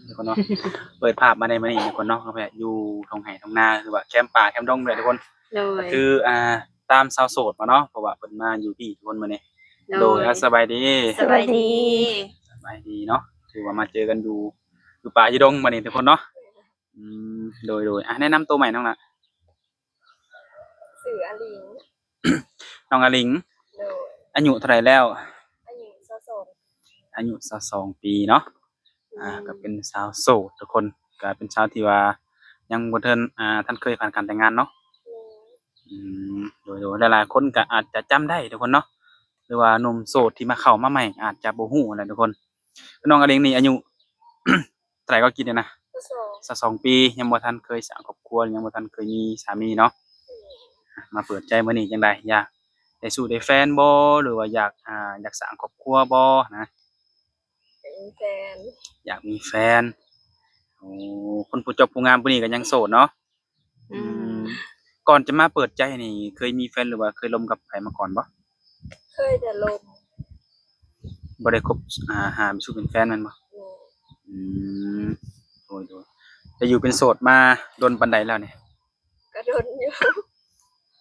ທຸກຄົນເນາະ ເປີດພາບມາໃນມື້ນີ້ທຸກຄົນເນາະ ກໍແບບຢູ່ທົ່ງໄຮ່ທົ່ງນາ ຄືວ່າແຄມປ່າແຄມດົງເລີຍທຸກຄົນ. ໂດຍ ກໍຄື ອ່າ ຕາມສາວໂສດມາເນາະ ເພາະວ່າເພິ່ນມາຢູ່ພີ້ທຸກຄົນມື້ນີ້. ໂດຍ ໂດຍ ອ່າ ສະບາຍດີ ສະບາຍດີ ສະບາຍດີເນາະ ຖືວ່າມາເຈີກັນຢູ່ ຢູ່ປ່າຢູ່ດົງມື້ນີ້ທຸກຄົນເນາະ. ອືມ ໂດຍໆ ອ່າ ແນະນຳໂຕໃໝ່ນ້ອງລະ. ຊື່ອາລິງ ນ້ອງອາລິງ. ໂດຍ ອາຍຸເທົ່າໃດແລ້ວ? ອາຍຸຊາວສອງ ອາຍຸຊາວສອງປີເນາະ. ອືມ ອ່າ ກໍເປັນສາວໂສດທຸກຄົນ ກໍເປັນສາວທີ່ວ່າຍັງບໍ່ເຖິງ ອ່າ ທັນເຄີຍຜ່ານການແຕ່ງງານເນາະ. ແມ່ນ ອືມ ໂດຍໆ ຫຼາຍໆຄົນກໍອາດຈະຈຳໄດ້ທຸກຄົນເນາະ ຫຼືວ່າໜຸ່ມໂສດທີ່ມາເຂົ້າມາໃໝ່ອາດຈະບໍ່ຮູ້ຫັ້ນແຫຼະທຸກຄົນ. ນ້ອງອາລິງນີ້ອາຍຸ ເທົ່າໃດກໍ ກີ້ນີ້ນະ? ຊາວສອງ ຊາວສອງປີ ຍັງບໍ່ທັນເຄີຍສ້າງຄອບຄົວ ຍັງບໍ່ທັນເຄີຍມີສາມີເນາະ. ອືມ ມາເປີດໃຈມື້ນີ້ຈັ່ງໃດ ຢາກໄດ້ຊູ້ໄດ້ແຟນບໍ່ ຫຼືວ່າຢາກ ອ່າ ຢາກສ້າງຄອບຄົວບໍ່ນະ? ຢາກມີແຟນ ຢາກມີແຟນ. ໂອ້ ຄົນຜູ້ຈົບຜູ້ງາມຜູ້ນີ້ກໍຍັງໂສດເນາະ. ອືມ ອືມ ກ່ອນຈະມາເປີດໃຈນີ້ ເຄີຍມີແຟນ ຫຼືວ່າເຄີຍລົມກັບໃຜມາກ່ອນບໍ່? ເຄີຍແຕ່ລົມ ບໍ່ໄດ້ຄົບ ອ່າ ຫາເປັນຊູ້ເປັນແຟນແມ່ນບໍ່? ແມ່ນ ອືມ ໂດຍໆ ແຕ່ຢູ່ເປັນໂສດມາດົນປານໃດແລ້ວນີ້? ກໍດົນຢູ່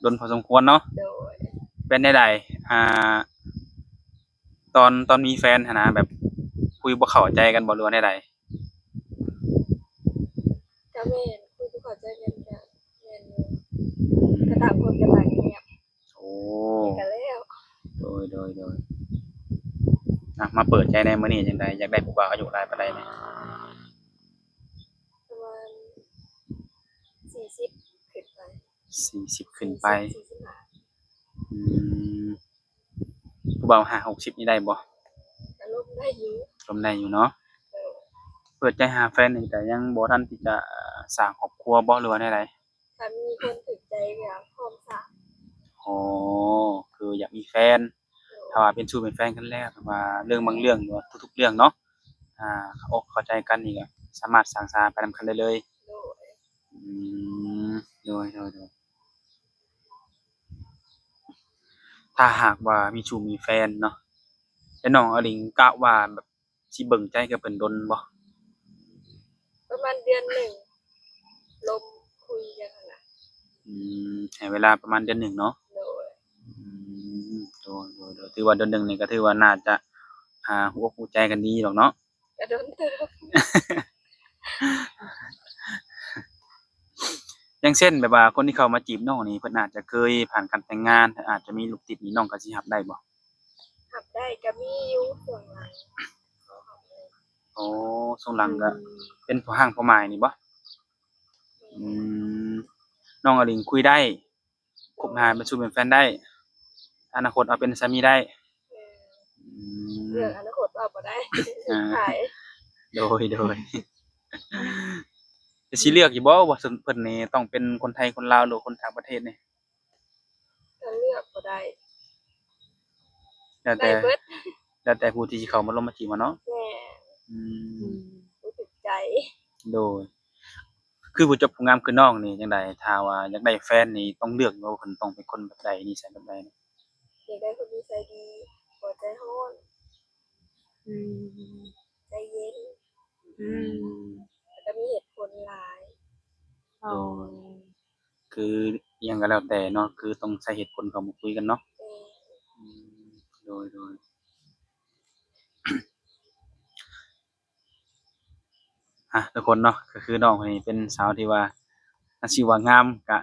ດົນພໍສົມຄວນເນາະ. ໂດຍ ເປັນແນວໃດ ອ່າ ຕອນ ຕອນມີແຟນຫັ້ນນະ ແບບຄຸຍບໍ່ເຂົ້າໃຈກັນບໍ່ ຫຼືວ່າແນວໃດ? ກໍແມ່ນ ຄຸຍບໍ່ເຂົ້າໃຈກັນ ກໍແມ່ນຢູ່ ກໍຕ່າງຄົນກໍຕ່າງງຽບ. ໂອ້ ກໍແລ້ວ ໂດຍ ໂດຍ ໂດຍ. ອ່ະ ມາເປີດໃຈໃນມື້ນີ້ຈັ່ງໃດ ຢາກໄດ້ຜູ້ບ່າວອາຍຸຫຼາຍປານໃດນີ້? ປະມານສີ່ສິບຂຶ້ນໄປ ສີ່ສິບຂຶ້ນໄປ ສີ່ສິບ ສີ່ສິບຫ້າ. ອືມ ຜູ້ບ່າວຫ້າຫົກສິບນີ້ໄດ້ບໍ່? ກໍລົມໄດ້ຢູ່ ລົມໄດ້ຢູ່ເນາະ. ເອີ ເປີດໃຈຫາແຟນນີ້ ແຕ່ຍັງບໍ່ທັນທີ່ຈະສ້າງຄອບຄົວບໍ່ ຫຼືວ່າແນວໃດ? ຖ້າມີຄົນຖືກໃຈກໍພ້ອມສ້າງ. ອໍ ຄືຢາກມີແຟນ. ຖ້າວ່າເປັນຊູ້ເປັນແຟນກັນແລ້ວ ແບບວ່າເລື່ອງບາງເລື່ອງ ຫຼືວ່າທຸກໆເລື່ອງເນາະ ອ່າ ເຂົ້າອົກເຂົ້າໃຈກັນນີ້ ກໍສາມາດສ້າງສາໄປນຳກັນໄດ້ເລີຍ. ໂດຍ ອືມ ໂດຍ ໂດຍ ໂດຍ. ຖ້າຫາກວ່າມີຊູ້ມີແຟນເນາະ ແລ້ວນ້ອງອາລິງກະວ່າແບບຊິເບິ່ງໃຈກັບເພິ່ນດົນບໍ່? ປະມານເດືອນໜຶ່ງ ລົມຄຸຍກັນຫັ້ນນະ. ອືມ ໃຫ້ເວລາປະມານເດືອນໜຶ່ງເນາະ. ໂດຍ ອືມ ໂດຍ ໂດຍ ໂດຍ ຖືວ່າເດືອນໜຶ່ງນີ້ກໍຖືວ່າໜ້າຈະ ອ່າ ຮູ້ອົກຮູ້ໃຈກັນດີດອກເນາະ. ກໍດົນເຕີບ ຢ່າງເຊັ່ນ ແບບວ່າຄົນທີ່ເຂົ້າມາຈີບນ້ອງນີ້ ເພິ່ນອາດຈະເຄີຍຜ່ານການແຕ່ງງານ ເພິ່ນອາດຈະມີລູກຕິດນີ້ ນ້ອງກໍຊິຮັບໄດ້ບໍ່? ຮັບໄດ້ ກໍມີຢູ່ຊ່ວງຫຼັງ. ອໍ ຊ່ວງຫຼັງກໍ ອືມ ເປັນພໍ່ຮ້າງພໍ່ໝ້າຍນີ້ບໍ່? ອືມ ອືມ ນ້ອງອາລິງຄຸຍໄດ້ ຄົບຫາເປັນຊູ້ເປັນແຟນໄດ້ ອະນາຄົດເອົາເປັນສາມີໄດ້. ແມ່ນ ອືມ ເລື່ອງອະນາຄົດເວົ້າບໍ່ໄດ້. ອ່າ ໂດຍ ໂດຍ. ແຕ່ຊິເລືອກຢູ່ບໍ່ວ່າເພິ່ນນີ້ຕ້ອງເປັນຄົນໄທ ຄົນລາວ ຫຼືຄົນຕ່າງປະເທດນີ້? ກໍເລືອກບໍ່ໄດ້ ແລ້ວແຕ່ ໄດ້ເບິດ ແລ້ວແຕ່ຜູ້ທີ່ຊິເຂົ້າມາລົມມາຈີບເຮົາເນາະ. ແມ່ນ ອືມ ອືມ ຜູ້ຖືກໃຈ. ໂດຍ ຄືຜູ້ຈົບຜູ້ງາມຄືນ້ອງນີ້ຈັ່ງໃດ ຖ້າວ່າຢາກໄດ້ແຟນນີ້ຕ້ອງເລືອກວ່າເພິ່ນຕ້ອງເປັນຄົນແບບໃດ ນິໄສແບບໃດ? ຢາກໄດ້ຄົນນິໄສດີ ບໍ່ໃຈຮ້ອນ ອືມ ໃຈເຢັນ ອືມ ແລ້ວກໍມີເຫດຜົນຫຼາຍ. ອໍ ໂດຍ ຄືອີ່ຫຍັງກໍແລ້ວແຕ່ເນາະ ຄືຕ້ອງໃຊ້ເຫດຜົນເຂົ້າມາຄຸຍກັນເນາະ. ແມ່ນ ອືມ ໂດຍ ໂດຍ. ອ່ະ ທຸກຄົນເນາະ ກໍຄືນ້ອງເພິ່ນນີ້ເປັນສາວທີ່ວ່າ ອາ ຊິວ່າງາມກະ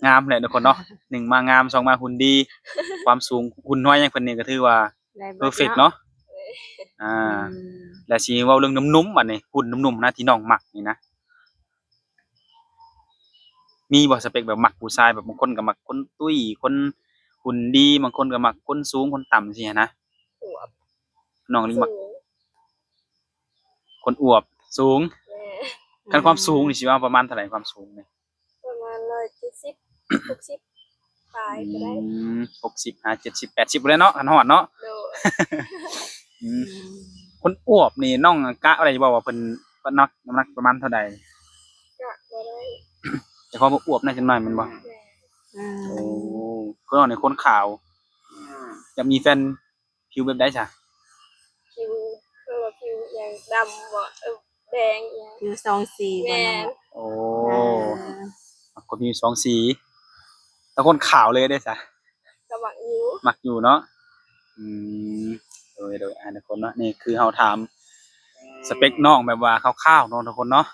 ງາມແຫຼະທຸກຄົນເນາະ. ໜຶ່ງມາງາມ ສອງມາຫຸ່ນດີ ຄວາມສູງ ຫຸ່ນນ້ອຍຫຍັງເພິ່ນນີ້ກໍຖືວ່າ ໄດ້ເບິດເນາະ ເພີເຟັກເນາະ. ອ່າ ອືມ ແລ້ວຊິເວົ້າເລື່ອງໜຸ່ມໆ ບັດນີ້ ຫຸ່ນໜຸ່ມໆນະ ທີ່ນ້ອງມັກນີ້ນະ ມີບໍ່ສະເປັກແບບມັກຜູ້ຊາຍ ແບບບາງຄົນກໍມັກຄົນຕຸ້ຍ ຄົນຫຸ່ນດີ ບາງຄົນກໍມັກຄົນສູງຄົນຕ່ຳ ຈັ່ງຊີ້ນະ? ອວບ ນ້ອງລິງມັກ ສູງ ຄົນອວບສູງ. ແມ່ນ ຄັນຄວາມສູງນີ້ຊິວ່າປະມານເທົ່າໃດ ຄວາມສູງນີ້? ປະມານຮ້ອຍເຈັດສິບ ຫົກສິບປາຍກໍໄດ້. ອືມ ຫົກສິບ ຫາ ເຈັດສິບ ແປດສິບພຸ້ນແຫຼະເນາະ ຄັນຮອດເນາະ. ໂດຍ ອືມ ອືມ ຄົນອວບນີ້ນ້ອງກະໄດ້ບໍ່ວ່າເພິ່ນ ນ້ຳໜັກ ນ້ຳໜັກປະມານເທົ່າໃດ? ກະບໍ່ໄດ້ ແຕ່ຄວາມວ່າອວບໜ້ອຍຈັກໜ້ອຍແມ່ນບໍ່? ແມ່ນ ອືມ ໂອ້ ຄືນ້ອງນີ້ຄົນຂາວ ຢາກມີແຟນ ຜິວແບບໃດຊະ? ຜິວ ຄືວ່າຜິວຫຍັງ ດຳບໍ່? ເອີ ແດງອີຫຍັງ ຜິວສອງສີບໍ່ນ້ອງ? ແມ່ນ. ໂອ້ ເອີ ມັກຄົນມີສອງສີ. ແລ້ວຄົນຂາວເລີຍເດ້ຊະ? ກໍມັກຢູ່. ມັກຢູ່ເນາະ. ອືມ ໂດຍ ໂດຍ ອ່າ ທຸກຄົນເນາະ ນີ້ຄືເຮົາຖາມສະເປັກນ້ອງແບບວ່າຄ່າວໆເນາະທຸກຄົນເນາະ.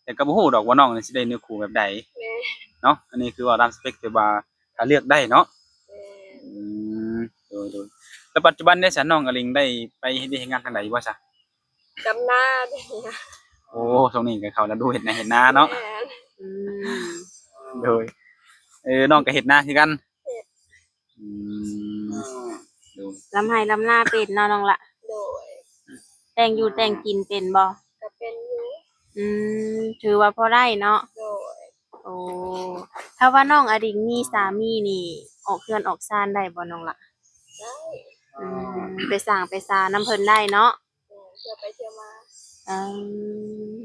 ແຕ່ກໍບໍ່ຮູ້ດອກວ່ານ້ອງນີ້ຊິໄດ້ເນື້ອຄູ່ແບບໃດ. ແມ່ນ. ເນາະ ອັນນີ້ຄືເວົ້າຕາມສະເປັກທີ່ວ່າ ຖ້າເລືອກໄດ້ເນາະ. ແມ່ນ. ອືມ ໂດຍ ໂດຍ. ແລ້ວປັດຈຸບັນເດຊະ ນ້ອງອາລິງໄດ້ໄປເຮັດວຽກເຮັດງານທາງໃດຢູ່ບໍ່ຊະ? ດຳນາເດ. ໂອ້ ຊ່ວງນີ້ກໍເຂົ້າລະດູເຮັດນາເຮັດນາເນາະ. ແມ່ນ. ອືມ ໂດຍ. ເອີ ນ້ອງກໍເຮັດນາຄືກັນ? ເຮັດ. ອືມ ໂດຍ. ລຳໄຮ່ລຳນາເປັນເນາະນ້ອງລະ? ໂດຍ. ແຕ່ງຢູ່ແຕ່ງກິນເປັນບໍ່? ກໍເປັນຢູ່. ອືມ ຖືວ່າພໍໄດ້ເນາະ? ໂດຍ. ໂອ້ ຖ້າວ່ານ້ອງອາລິງມີສາມີນີ້ ອອກເຮືອນອອກຊານໄດ້ບໍ່ນ້ອງລະ? ໄດ້. ອືມ ໄປສ້າງໄປສານຳເພິ່ນໄດ້ເນາະ? ແມ່ນ ເທື່ອໄປເທື່ອມາ. ອືມ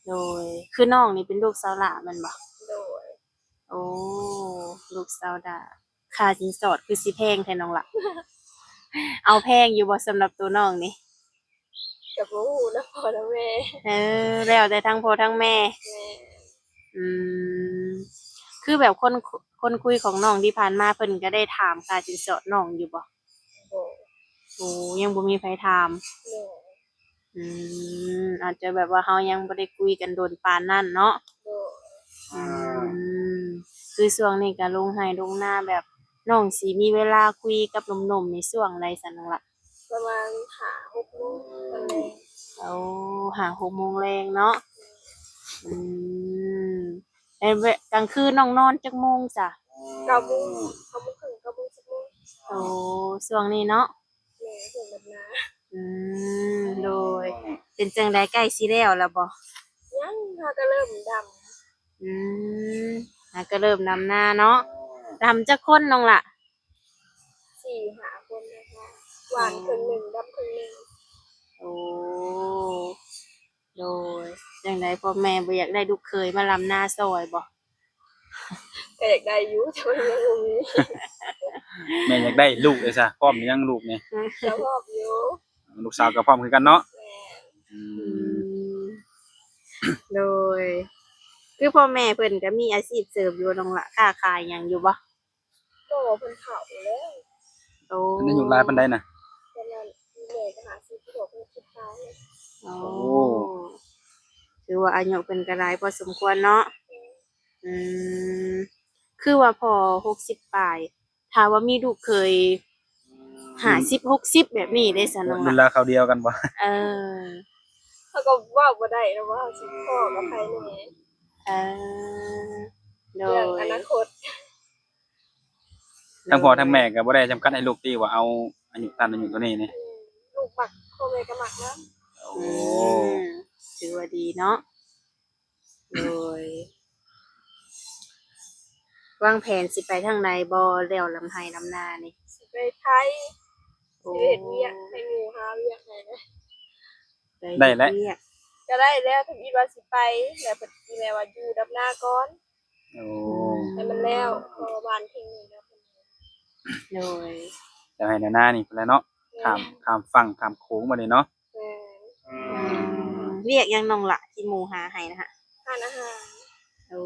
ໂດຍ. ຄືນ້ອງນີ້ເປັນລູກສາວຫຼ້າແມ່ນບໍ່? ໂດຍ. ໂອ້ ລູກສາວຫຼ້າ ຄ່າສິນສອດຄືຊິແພງແທ້ນ້ອງລະ. ເອົາແພງຢູ່ບໍ່ສຳລັບໂຕນ້ອງນີ້? ກໍບໍ່ຮູ້ນຳພໍ່ນຳແມ່. ເອີ ແລ້ວແຕ່ທັງພໍ່ທັງແມ່. ແມ່ນ. ອືມ ຄືແບບຄົນ ຄົນຄຸຍຂອງນ້ອງທີ່ຜ່ານມາ ເພິ່ນກໍໄດ້ຖາມຄ່າສິນສອດນ້ອງຢູ່ບໍ່? ບໍ່. ໂອ້ ຍັງບໍ່ມີໃຜຖາມ. ແມ່ນ. ອືມ ອາດຈະແບບວ່າເຮົາຍັງບໍ່ໄດ້ຄຸຍກັນດົນປານນັ້ນເນາະ. ໂດຍ. ອືມ ຄືຊ່ວງນີ້ກໍລົງໄຮ່ລົງນາ ແບບນ້ອງຊິມີເວລາຄຸຍກັບໜຸ່ມໆໃນຊ່ວງໃດຊັ້ນນ້ອງລະ? ປະມານຫ້າຫົກໂມງຕອນແລງ. ໂອ້ ຫ້າຫົກໂມງແລງເນາະ. ອືມ ແລ້ວກາງຄືນນ້ອງນອນຈັກໂມງຊະ? ເກົ້າໂມງ ເກົ້າໂມງເຄິ່ງ ເກົ້າໂມງ ສິບໂມງ. ໂອ້ ຊ່ວງນີ້ເນາະ. ແມ່ນ ເພິ່ນດຳນາ. ອືມ ໂດຍ. ເປັນຈັ່ງໃດ ໃກ້ຊິແລ້ວລະບໍ່? ຍັງ ຫາກໍເລີ່ມດຳ. ອືມ ຫາກໍເລີ່ມດຳນາເນາະ. ດຳຈັກຄົນນ້ອງລະ? ສີ່ຫ້າຄົນນະຄະ ຫວ່ານເຄິ່ງໜຶ່ງ ດຳເຄິ່ງໜຶ່ງ. ໂອ້ ໂດຍ. ຈັ່ງໃດ ພໍ່ແມ່ບໍ່ຢາກໄດ້ລູກເຂີຍມາດຳນາຊ່ອຍບໍ່? ກໍຢາກໄດ້ຢູ່ ແຕ່ວ່າຍັງບໍ່ມີ. ແມ່ຢາກໄດ້ລູກເດ້ຊະ ພ້ອມຫຼືຍັງລູກນີ້? ກໍພ້ອມຢູ່. ລູກສາວກໍພ້ອມຄືກັນເນາະ. ແມ່ນ. ອື ອືມ ໂດຍ. ຄືພໍ່ແມ່ເພິ່ນກໍມີອາຊີບເສີມຢູ່ນ້ອງລະ ຄ້າຂາຍຫຍັງຢູ່ບໍ່? ບໍ່ ເພິ່ນເຖົ້າແລ້ວ. ໂອ້ ເພິ່ນອາຍຸຫຼາຍປານໃດນະ? ປະມານ ແມ່ກໍຫ້າສິບ ພໍ່ກໍຫົກສິບປາຍ. ໂອ້ ໂອ້ ຖືວ່າອາຍຸເພິ່ນກໍຫຼາຍພໍສົມຄວນເນາະ. ແມ່ນ. ອືມ ຄືວ່າພໍ່ຫົກສິບປາຍ ຖ້າວ່າມີລູກເຂີຍ ອືມ ຫ້າສິບ ຫົກສິບ ແບບນີ້ເດ້ຊະນ້ອງ ລຸ້ນລາວຄາວດຽວກັນບໍ່? ເອີ ເຮົາກໍເວົ້າບໍ່ໄດ້ເນາະວ່າເຮົາຊິພໍ້ກັບໃຜແດ່. ເອີ ໂດຍ. ເລື່ອງອະນາຄົດ. ທັງພໍ່ທັງແມ່ກໍບໍ່ໄດ້ຈຳກັດໃຫ້ລູກຕິວ່າເອົາອາຍຸ ຕາມອາຍຸເທົ່ານີ້ນີ້. ອືມ ລູກມັກ ພໍ່ແມ່ກໍມັກນຳ. ໂອ້ ອືມ ຖືວ່າດີເນາະ. ໂດຍ. ວາງແຜນຊິໄປທາງໃດບໍ່ ແລ້ວລຳໄຮ່ລຳນານີ້? ຊິໄປໄທ. ໂອ້ ຊິໄປເຮັດວຽກໃຫ້ໝູ່ ຫາວຽກໃຫ້. ໄດ້ແຫຼະ ກໍໄດ້ແລ້ວ ທຳອິດວ່າຊິໄປ ແລ້ວເພິ່ນ ອີແມ່ວ່າຢູ່ດຳນາກ່ອນ. ໂອ້ ໃຫ້ມັນແລ້ວ ເພາະວ່າບ້ານເທິງນີ້ແລ້ວ. ໂດຍ. ແລ້ວໄຮ່ນານີ້ພຸ້ນແຫຼະເນາະ. ແມ່ນ. ຂ້າມ ຂ້າມຝັ່ງຂ້າມໂຂງມານີ້ເນາະ. ແມ່ນ. ອືມ ວຽກຫຍັງນ້ອງລະ ທີ່ໝູ່ຫາໃຫ້ນະ? ຮ້ານອາຫານ. ໂອ້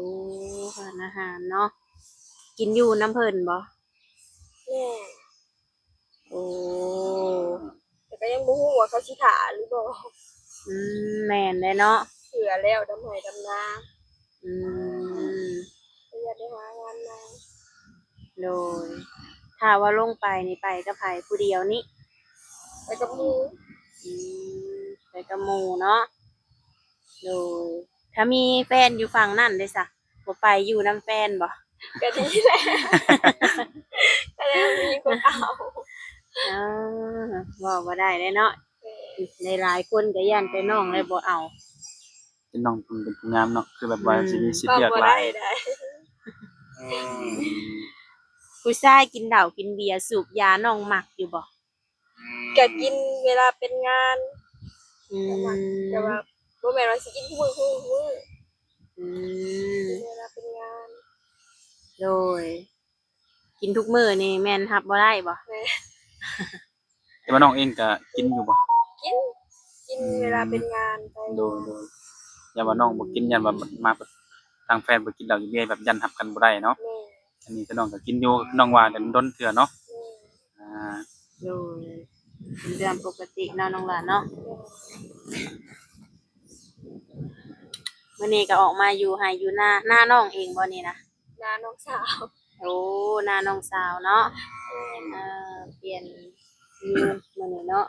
ຮ້ານອາຫານເນາະ. ກິນຢູ່ນຳເພິ່ນບໍ່? ແມ່ນ. ໂອ້ ແຕ່ກໍຍັງບໍ່ຮູ້ວ່າເຂົາຊິຖ້າຫຼືບໍ່. ອືມ ແມ່ນແຫຼະເນາະ. ເພື່ອແລ້ວດຳໄຮ່ດຳນາ. ອືມ ກໍຢາກໄດ້ຫາງານໃໝ່. ໂດຍ. ຖ້າວ່າລົງໄປນີ້ ໄປກັບໃຜ ຜູ້ດຽວນີ້? ໄປກັບໝູ່. ອືມ ໄປກັບໝູ່ເນາະ. ໂດຍ. ຖ້າມີແຟນຢູ່ຝັ່ງນັ້ນເດ້ຊະ ບໍ່ໄປຢູ່ນຳແຟນບໍ່? ກໍດີແຫຼະ ກໍໄດ້ມີຄົນເອົາ. ເອີ ເວົ້າບໍ່ໄດ້ເດ້ເນາະ. ແມ່ນ. ຫຼາຍໆຄົນກໍຢ້ານແຕ່ນ້ອງແລ້ວບໍ່ເອົາ. ເປັນນ້ອງເພິ່ນເປັນຜູ້ງາມເນາະ ຄືແບບວ່າ ອືມ ຊິມີສິດເລືອກຫຼາຍ. ເວົ້າບໍ່ໄດ້ໃດ. ອືມ ຜູ້ຊາຍກິນເຫຼົ້າກິນເບຍສູບຢາ ນ້ອງມັກຢູ່ບໍ່? ກະກິນເວລາເປັນງານ. ອືມ ແຕ່ວ່າ ແຕ່ວ່າບໍ່ແມ່ນວ່າຊິກິນທຸກມື້ ທຸກມື້. ອືມ ກິນເວລາເປັນງານ. ໂດຍ. ກິນທຸກມື້ນີ້ແມ່ນຮັບບໍ່ໄດ້ບໍ່? ແມ່ນ. ແຕ່ວ່ານ້ອງເອງກະກິນຢູ່ບໍ່? ກິນ. ກິນເວລາເປັນງານໄປ. ໂດຍ ໂດຍ ຢ້ານວ່ານ້ອງບໍ່ກິນ ຢ້ານວ່າມາ ທາງແຟນບໍ່ກິນເຫຼົ້າກິນເບຍ ແບບຢ້ານຮັບກັນບໍ່ໄດ້ເນາະ. ແມ່ນ. ອັນນີ້ຄືນ້ອງກໍກິນຢູ່ ນ້ອງວ່າແຕ່ດົນເທື່ອເນາະ. ແມ່ນ. ອ່າ ໂດຍ ເປັນເລື່ອງປົກກະຕິເນາະ ນ້ອງຫຼ້າເນາະ. ແມ່ນ. ມື້ນີ້ກໍອອກມາຢູ່ໄຮ່ຢູ່ນາ ນານ້ອງເອງບໍ່ນີ້ນະ? ນານ້ອງສາວ. ໂອ້ ນານ້ອງສາວເນາະ. ແມ່ນ. ເອີ ປ່ຽນວິວມື້ນີ້ເນາະ.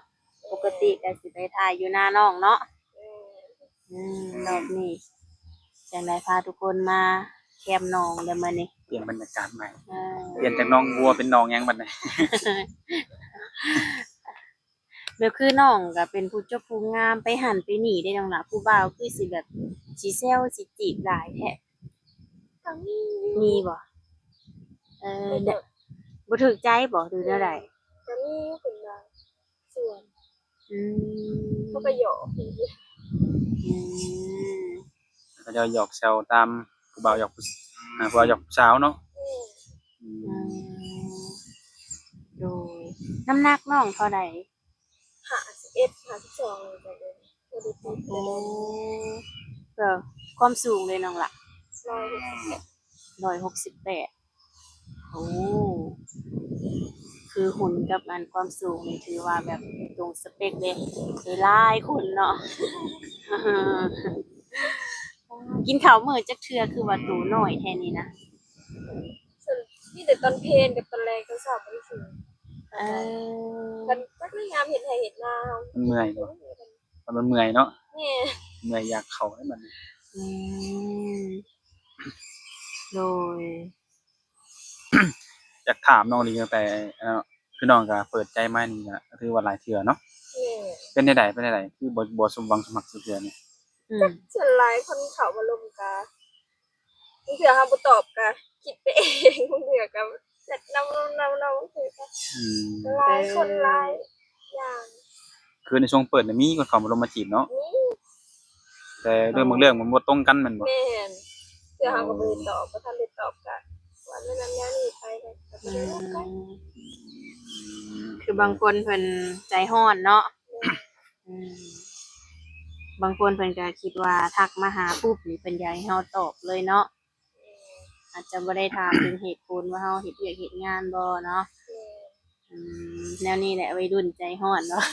ປົກກະຕິກໍຊິໄປຖ່າຍຢູ່ນານ້ອງເນາະ. ແມ່ນ. ອືມ ຮອບນີ້ຈັ່ງໃດພາທຸກຄົນມາແຄມໜອງເດີ້ມື້ນີ້ ປ່ຽນບັນຍາກາດໃໝ່. ເອີ ປ່ຽນຈາກໜອງບົວເປັນໜອງຫຍັງບັດນີ້? ແບບຄືນ້ອງກໍເປັນຜູ້ຈົບຜູ້ງາມ ໄປຫັ້ນໄປນີ້ເດ້ນ້ອງຫຼ້າ ຜູ້ບ່າວຄືຊິແບບຊິແຊວຊິຈີບຫຼາຍແທ້. ກໍມີຢູ່. ມີບໍ່? ເອີ ບໍ່ຖືກ ບໍ່ຖືກໃຈບໍ່ ຫຼືແນວໃດ? ແມ່ນ ກໍມີເປັນບາງສ່ວນ. ອືມ ເຂົາກໍຫຍອກ. ອືມ ເຂົາເຈົ້າຫຍອກແຊວຕາມຜູ້ບ່າວຫຍອກຜູ້ ອ່າ ຜູ້ບ່າວຫຍອກຜູ້ສາວເນາະ. ແມ່ນ. ອືມ ອືມ ໂດຍ ນ້ຳໜັກນ້ອງເທົ່າໃດ? ຫ້າສິບເອັດ ຫ້າສິບສອງ ນີ້ກໍເລີຍບໍ່ໄດ້ຕິດ. ໂອ້ ກໍຄວາມສູງເດນ້ອງຫຼ້າ? ຮ້ອຍຫົກສິບແປດ. ຮ້ອຍຫົກສິບແປດ. ໂອ້ ຄືຫຸ່ນກັບອັນຄວາມສູງນີ້ຖືວ່າແບບຕົງສະເປັກເດ້ ຫຼາຍໆຄົນເນາະ. ກິນເຂົ້າມື້ຈັກເທື່ອ ຄືວ່າໂຕນ້ອຍແທ້ນີ້ນະ? ມີແຕ່ຕອນເພນກັບຕອນແລງ ຕອນເຊົ້າບໍ່ໄດ້ກິນ. ເອີ ມັນຈັກໄດ້ຍາມເຮັດໄຮ່ເຮັດນາ ມັນເມື່ອຍເນາະ. ມັນເມື່ອຍເນາະ. ແມ່ນ. ເມື່ອຍຢາກເຂົ້າໃດ໋ບັດນີ້. ອືມ ໂດຍ ຢາກຖາມນ້ອງອີ່ຫຼີຕັ້ງແຕ່ ເອີ ຄືນ້ອງກໍເປີດໃຈມານີ້ກໍຖືວ່າຫຼາຍເທື່ອເນາະ. ແມ່ນ. ເປັນແນວໃດ ເປັນແນວໃດ ຄືບໍ່ ບໍ່ສົມຫວັງສົມຫວັງຈັກເທື່ອນີ້? ອືມ ຈັກ ສ່ວນຫຼາຍຄົນເຂົ້າມາລົມກໍ ບາງເທື່ອເຮົາບໍ່ຕອບກໍຄິດໄປເອງ ບາງເທື່ອກໍແຊັດນຳ ນຳ ນຳ ບາງເທື່ອກໍ ອືມ ຫຼາຍຄົນຫຼາຍຢ່າງ. ຄືໃນຊ່ວງເປີດນີ້ມີຄົນເຂົ້າມາລົມມາຈີບເນາະ? ມີ. ແຕ່ເລື່ອງບາງເລື່ອງມັນບໍ່ຕົງກັນແມ່ນບໍ່? ແມ່ນ. ເທື່ອເຮົາກໍບໍ່ໄດ້ຕອບ ບໍ່ທັນໄດ້ຕອບກໍວ່າແນວນັ້ນແນວນີ້ໄປ ກໍບໍ່ໄດ້ລົມກັນ. ອືມ ຄືບາງຄົນເພິ່ນໃຈຮ້ອນເນາະ. ແມ່ນ. ອືມ ບາງຄົນເພິ່ນກໍຄິດວ່າທັກມາຫາປຸບນີ້ ເພິ່ນຢາກໃຫ້ເຮົາຕອບເລີຍເນາະ. ອາດຈະບໍ່ໄດ້ຖາມເຖິງເຫດຜົນວ່າເຮົາເຮັດວຽກເຮັດງານບໍ່ເນາະ. ອືມ ແນວນີ້ແຫຼະໄວລຸ້ນໃຈຮ້ອນເນາະ.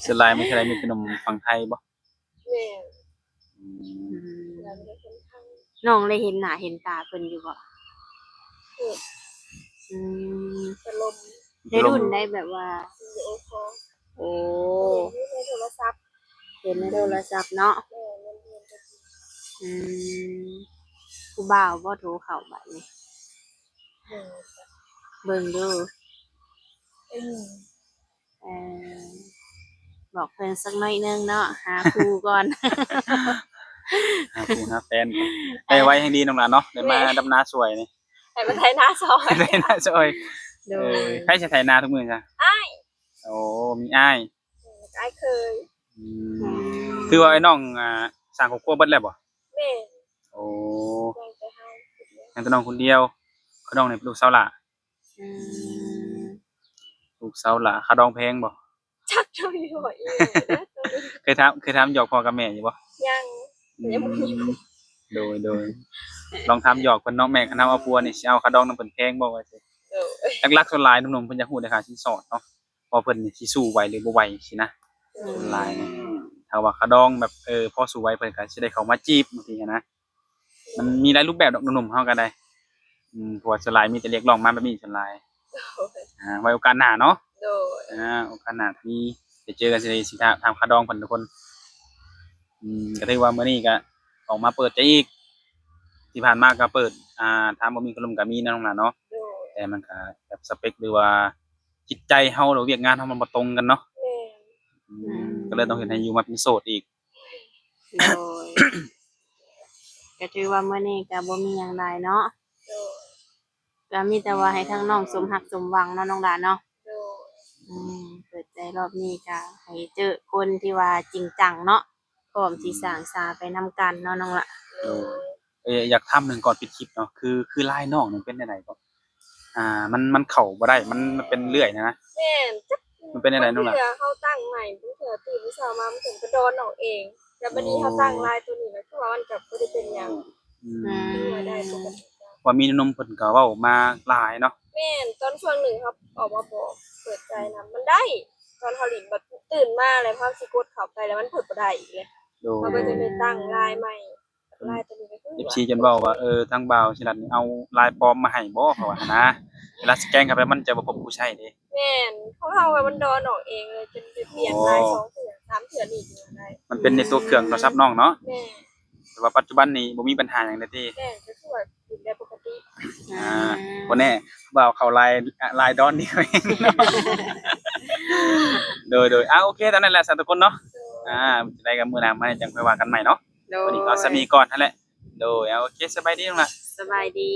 ສ່ວນຫຼາຍມັນຊິໄດ້ມີແຕ່ໜຸ່ມຝັ່ງໄທບໍ່? ແມ່ນ. ອືມ ອືມ ສ່ວນຫຼາຍມີແຕ່ຄົນໄທ. ນ້ອງໄດ້ເຫັນໜ້າເຫັນຕາເພິ່ນຢູ່ບໍ່? ເຫັນ. ອືມ ແຕ່ລົມ ໄດ້ລຸ້ນໄດ້ແບບວ່າ ວິດີໂອຄໍ. ໂອ້ ເຫັນຢູ່ໃນໂທລະສັບ. ເຫັນໃນໂທລະສັບເນາະ. ແມ່ນ. ອືມ ຜູ້ບ່າວບໍ່ໂທເຂົ້າບາດນີ້? ເບິ່ງ ເບິ່ງດູ. ເອີ ບອກເພິ່ນສັກໜ້ອຍໜຶ່ງເນາະ ຫາຄູ່ກ່ອນ. ຫາຄູ່ຫາແຟນ. ໄປໄວແຮງດີນ້ອງຫຼ້າເນາະ ໄດ້ມາດຳນາຊ່ວຍນີ້. ໃຫ້ມາໄຖນາຊ່ອຍ. ໄຖນາຊ່ອຍ. ໂດຍ. ເອີ ໃຜຊິໄຖນາທຸກມື້ຊະ? ອ້າຍ. ໂອ້ ມີອ້າຍ. ເອີ ອ້າຍເຂີຍ. ອືມ ອືມ ຖືວ່າອ້າຍນ້ອງ ອ່າ ສ້າງຄອບຄົວເບິດແລ້ວບໍ່? ແມ່ນ. ໂອ້ ຍັງແຕ່ເຮົາ ຍັງແຕ່ນ້ອງຄົນດຽວ. ຂ້ານ້ອງນີ້ເປັນລູກສາວຫຼ້າ. ອືມ ລູກສາວຫຼ້າ. ຄ່າດອງແພງບໍ່? ຈັກເທົ່າໃດ. ເຄີຍຖາມ ເຄີຍຖາມຫຍອກພໍ່ກັບແມ່ຢູ່ບໍ່? ຍັງ. ອືມ ຍັງບໍ່ມີ. ໂດຍ ໂດຍ. ລອງຖາມຫຍອກເພິ່ນເນາະ ແມ່ ຄັນເຮົາເອົາຜົວນີ້ ຊິເອົາຄ່າດອງນຳເພິ່ນແພງບໍ່ວ່າຊີ້. ໂດຍ. ຫຼັກໆ ສ່ວນຫຼາຍໜຸ່ມໆ ເພິ່ນຢາກຮູ້ແຕ່ຄ່າສິນສອດເນາະ ວ່າເພິ່ນຊິສູ້ໄຫວຫຼືບໍ່ໄຫວຊີ້ນະ. ອືມ ສ່ວນຫຼາຍ ຖ້າວ່າຄ່າດອງແບບ ເອີ ພໍສູ້ໄຫວ ເພິ່ນກໍຊິໄດ້ເຂົ້າມາຈີບ ບາງທີຫັ້ນນະ. ມັນມີຫຼາຍຮູບແບບດອກ ໜຸ່ມໆເຮົາກໍໄດ້. ອືມ ເພາະວ່າສ່ວນຫຼາຍມີແຕ່ຮຽກຮ້ອງມາແບບນີ້ສ່ວນຫຼາຍ. ໂດຍ. ອ່າ ໄວ້ໂອກາດໜ້າເນາະ. ໂດຍ. ອ່າ ໂອກາດໜ້າ ມີໄດ້ເຈີກັນ ຊິໄດ້ ຊິຖາມ ຖາມຄ່າດອງເພິ່ນທຸກຄົນ. ອືມ ກໍຖືວ່າມື້ນີ້ກໍອອກມາເປີດໃຈອີກ. ທີ່ຜ່ານມາກໍເປີດ ອ່າ ຖາມບໍ່ມີຄົນລົມກໍມີເນາະ ນ້ອງຫຼ້າເນາະ. ໂດຍ. ແຕ່ມັນກໍແບບສະເປັກ ຫຼືວ່າຈິດໃຈເຮົາ ຫຼືວຽກງານເຮົາມັນບໍ່ຕົງກັນເນາະ. ແມ່ນ. ອືມ ອືມ ກໍເລີຍຕ້ອງເຮັດໃຫ້ຢູ່ມາເປັນໂສດອີກ. ໂດຍ. ກໍຖືວ່າມື້ນີ້ກໍບໍ່ມີຫຍັງຫຼາຍເນາະ. ໂດຍ. ກໍມີແຕ່ວ່າໃຫ້ທາງນ້ອງສົມຮັກສົມຫວັງເນາະ ນ້ອງຫຼ້າເນາະ. ໂດຍ. ອືມ ເປີດໃຈຮອບນີ້ກໍໃຫ້ເຈີຄົນທີ່ວ່າຈິງຈັງເນາະ ພ້ອມທີ່ ອືມ ສ້າງສາໄປນຳກັນເນາະ ນ້ອງຫຼ້າ. ໂດຍ. ເອີ ຢາກຖາມໜຶ່ງກ່ອນປິດຄລິບເນາະ ຄື ຄືລາຍນ້ອງນີ້ເປັນແນວໃດກໍ ອ່າ ມັນ ມັນເຂົ້າບໍ່ໄດ້ ມັນ ມັນເປັນເລື້ອຍນະ. ແມ່ນ. ຈັກ ມັນເປັນຈັ່ງໃດນ້ອງຫຼ້າ? ບາງເທື່ອເຮົາຕັ້ງໃໝ່ ບາງເທື່ອຕື່ນເຊົ້າມາມັນກໍໂດນອອກເອງ ແລ້ວບັດນີ້ເຮົາຕັ້ງລາຍໂຕນີ້ແລ້ວ ຄືວ່າມັນກໍບໍ່ໄດ້ເປັນຫຍັງ ອືມ ໄດ້ປົກກະຕິ ວ່າມີໜຸ່ມໆເພິ່ນກໍເວົ້າມາຫຼາຍເນາະ. ແມ່ນ ຕອນຊ່ວງໜຶ່ງເຮົາອອກມາບອກເປີດໃຈນຳ ມັນໄດ້ ຕອນເຮົາຫຼິ້ນ ບັດຕື່ນມາແລ້ວເຮົາຊິກົດເຂົ້າໄປແລ້ວມັນເພິ່ນບໍ່ໄດ້ອີກເລີຍ ໂດຍ ເຮົາກໍຈຶ່ງໄດ້ຕັ້ງລາຍໃໝ່ ລາຍໂຕນີ້ກໍຄື ເອັຟຊີ ຈົນເວົ້າວ່າ ເອີ ທາງບ່າວສີລັດນີ້ເອົາລາຍປອມມາໃຫ້ບໍ່ ເຂົາວ່າຫັ້ນນະ ເວລາສະແກນເຂົ້າໄປມັນຈະບໍ່ພົບຜູ້ໃຊ້ເດ້. ແມ່ນ ຂອງເຮົາມັນດອນອອກເອງເລີຍ ຈົນໄປປ່ຽນລາຍສອງເທື່ອສາມເທື່ອນີ້ຈຶ່ງໄດ້ ມັນເປັນໃນຕົວເຄື່ອງໂທລະສັບນ້ອງເນາະ. ແມ່ນ ແຕ່ວ່າປັດຈຸບັນນີ້ບໍ່ມີບັນຫາຫຍັງເລີຍຕິ? ແມ່ນ ກໍຄືວ່າຫຼິ້ນໄດ້ປົກກະຕິ ອ່າ ບໍ່ແນ່ ບ່າວເຂົ້າລາຍ ລາຍດອນນີ້ ໂດຍໆ ອ່າ ໂອເຄ ຕາມນັ້ນແຫຼະສາທຸກຄົນເນາະ. ອ່າ ຈັ່ງໃດກໍມື້ໜ້າມາຈັ່ງຄ່ອຍວ່າກັນໃໝ່ເນາະ. ໂດຍ ວັນນີ້ເອົາສ່ຳນີ້ກ່ອນຫັ້ນແຫຼະ. ໂດຍ ເອົາ ໂອເຄ ສະບາຍດີນ້ອງຫຼ້າ ສະບາຍດີ.